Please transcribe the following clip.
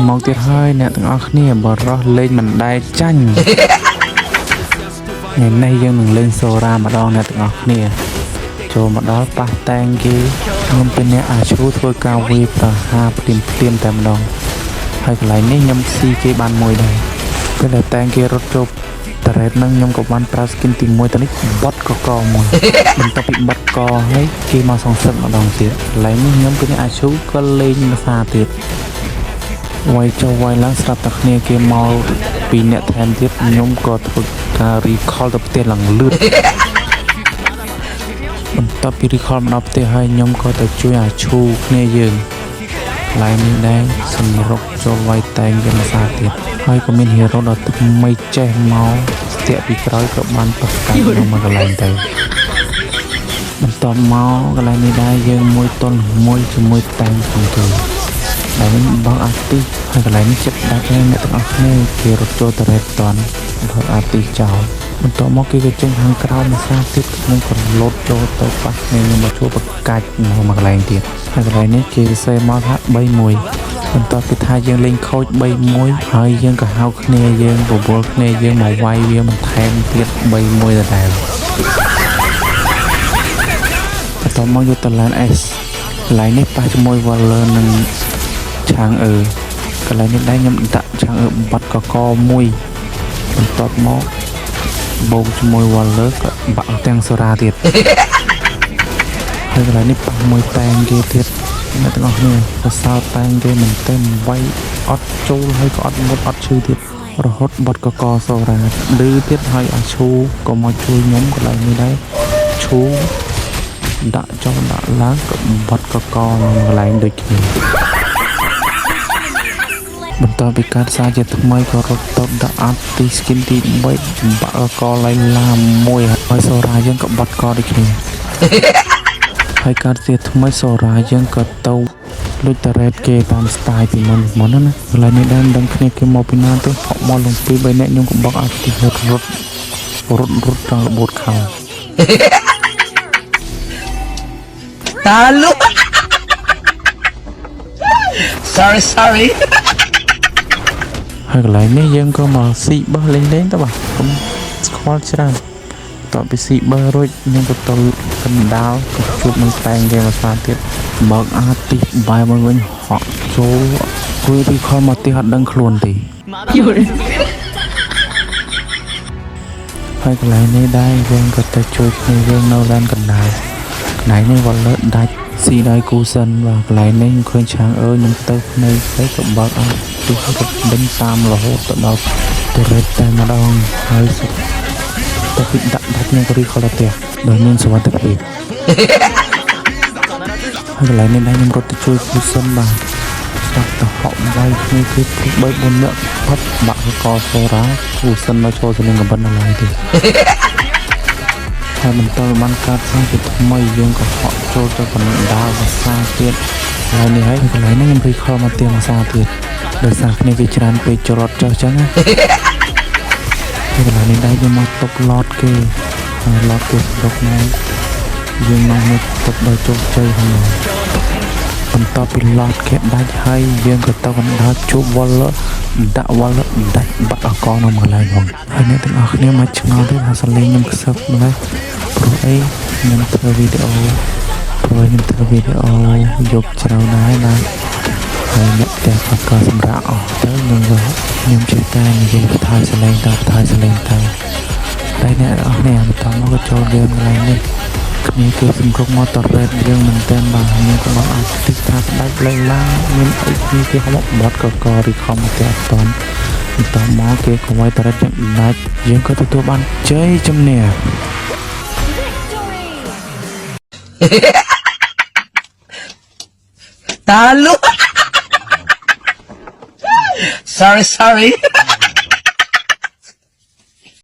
មកទៀតហើយអ្នកទាំងអស់គ្នាបរោះលេងមិនដែលចាញ់ថ្ងៃនេះយើងនឹងលេងសូរ៉ាម្ដងអ្នកទាំងអស់គ្នាចូលមកដល់ប៉ះតែងគេខ្ញុំเป็นអ្នកអាឈូធ្វើការវាយប្រហារភ្លាមភ្លាមតែម្ដងហើយកន្លែងនេះខ្ញុំស៊ីគេបានមួយដែរពេលដែលតែងគេរត់ចូល turret នឹងខ្ញុំក៏បានប្រើ skin ទី1ទៅនេះបត់កកមួយបន្ទាប់ពីបត់កហើយគេមកសងសឹកម្ដងទៀតកន្លែងនេះខ្ញុំเป็นអ្នកអាឈូក៏លេងភាសាទៀត វាយចុះវាយឡើងស្រាប់តែគ្នាគេមកពីអ្នកថែមទៀតខ្ញុំក៏ធ្វើការ recall ទៅផ្ទះឡើងលឿនបន្ទាប់ពី recall មកដល់ផ្ទះហើយខ្ញុំក៏ទៅជួយអាឈូគ្នាយើងកន្លែងនេះដែរសម្រុកចូលវាយតែងគេមកសាទៀតហើយក៏មាន hero ដ៏ថ្មីចេះមកស្ទាក់ពីក្រោយក៏បានប្រកាសខ្ញុំមកកន្លែងទៅបន្ទាប់មកកន្លែងនេះដែរយើងមួយទល់មួយជាមួយតែងផងគេ កន្លែងនេះបងអាទីហើយកន្លែងនេះចិត្តដាច់ហើយអ្នកទាំងអស់គ្នាគេរត់ចូល turret តន់រត់អាទីចោលបន្ទាប់មកគេក៏ចេញខាងក្រៅមកសាទៀតខ្ញុំក៏លោតចូលទៅប៉ះគ្នាខ្ញុំមកជួបប្រកាច់មកមួយកន្លែងទៀតហើយកន្លែងនេះគេសរសេរមកថា3-1បន្ទាប់ពីថាយើងលេងខូច3-1ហើយយើងក៏ហៅគ្នាយើងបបួលគ្នាយើងមកវាយវាបន្ថែមទៀត3-1ដដែលបន្ទាប់មកយកតឡាន S កន្លែងនេះប៉ះជាមួយ Waller និង ឆាងអឺកន្លែងនេះដែរខ្ញុំដាក់ឆាងអឺបាត់កកមួយបន្ទាប់មកបូកជាមួយ Waller ក៏បាក់ទាំងសូរ៉ាទៀតហើយកន្លែងនេះប៉ះមួយតែងគេទៀតអ្នកទាំងអស់គ្នាសរសើរតែងគេមែនទែនវាយអត់ចូលហើយក៏អត់មុតអត់ឈឺទៀតរហូតបត់កកសូរ៉ាឌឺទៀតហើយអាឈូក៏មកជួយខ្ញុំកន្លែងនេះដែរឈូដាក់ចុះដាក់ឡើងក៏បត់កកខ្ញុំកន្លែងដូចគ្នា បន្ទាប់ពីកាត់សារជាថ្មីក៏រត់ទៅដាក់អាទី skin ទី3បាក់កឡៃឡាមួយហើយសូរ៉ាយើងក៏បាត់កដូចគ្នាហើយកាត់ជាថ្មីសូរ៉ាយើងក៏ទៅលួច turret គេតាម style ពីមុនមុនណាកន្លែងនេះដែរមិនដឹងគ្នាគេមកពីណាទៅហក់មកលងពី3នាក់ខ្ញុំក៏បកអាទីរត់រត់រត់រត់ចង់របូតខោ Talo! Sorry, sorry. ហើយកន្លែងនេះយើងក៏មកស៊ីបោះលេងលេងទៅបាទកុំស្គាល់ច្រើនតបពីស៊ីបោះរួចខ្ញុំក៏ទៅកណ្ដាលក៏ជួបនឹងតែងគេមកស្អាតទៀតបើកអាទិបាយមកវិញហក់ចូលគួយរីខលមកទីអត់ដឹងខ្លួនទេហើយកន្លែងនេះដែរយើងក៏ទៅជួយគ្នាយើងនៅឡានកណ្ដាលកន្លែងនេះវល់លើដាច់ស៊ីដោយគូសិនបាទកន្លែងនេះខ្ញុំឃើញឆាងអើយខ្ញុំទៅភ្នែកទៅក៏បើកអាទិរត់ដេញតាមរហូតទៅដល់ turret តែម្ដងហើយសុទ្ធទៅពីដាក់ដាច់ខ្ញុំក៏ recall ទៅផ្ទះដោយមានសុវត្ថិភាពហើយកន្លែងនេះដែរខ្ញុំរត់ទៅជួយគូសិនបាទស្រាប់ទៅហក់វាយគ្នាគឺ3 4នាក់ផាត់បាក់កសូរ៉ាគូសិនមកចូលទៅនឹងកំបិននៅឡើយទេហើយបន្តបានកើតសារជាថ្មីយើងក៏ហក់ចូលទៅកណ្ដាលភាសាទៀតកន្លែងនេះហើយកន្លែងនេះខ្ញុំ recall មកទៀងភាសាទៀតដោយសារគ្នាគេច្រើនពេកចរត់ចុះចឹងណាហើយកន្លែងនេះដែរយើងមកទប់ lord គេហើយ lord គេស្រុកមកយើងមកមកទប់ដោយជោគជ័យហ្នឹងបន្ទាប់ពី lord គេដាច់ហើយយើងក៏ទៅកណ្ដាលជួប Waller ដាក់ Waller ដាច់បាក់អកនៅមួយកន្លែងផងហើយអ្នកទាំងអស់គ្នាមកឆ្ងល់ទេថាសលេងខ្ញុំខ្សឹបម្ល៉េះព្រោះអីខ្ញុំធ្វើវីដេអូព្រោះខ្ញុំធ្វើវីដេអូយកច្រើនដែរណាហើយអ្នកផ្ទះគាត់ក៏សម្រាប់អស់ទៅខ្ញុំក៏ខ្ញុំចេះតែនិយាយបន្ថយសលេងទៅបន្ថយសលេងទៅតែអ្នកទាំងអស់គ្នាបន្តមកក៏ចូលហ្គេមកន្លែងនេះគ្នាគេសម្រុកមក turret យើងមែនតើបាទខ្ញុំក៏មកអាចទិថាផ្ដាច់លេឡាមានអីគ្នាគេហមបត់កករីខំមកតែអត់តន់បន្តមកគេក៏វាយ turret យ៉ាងដាច់យើងក៏ទទួលបានជ័យជំនះ Victory! Talo! Sorry, sorry.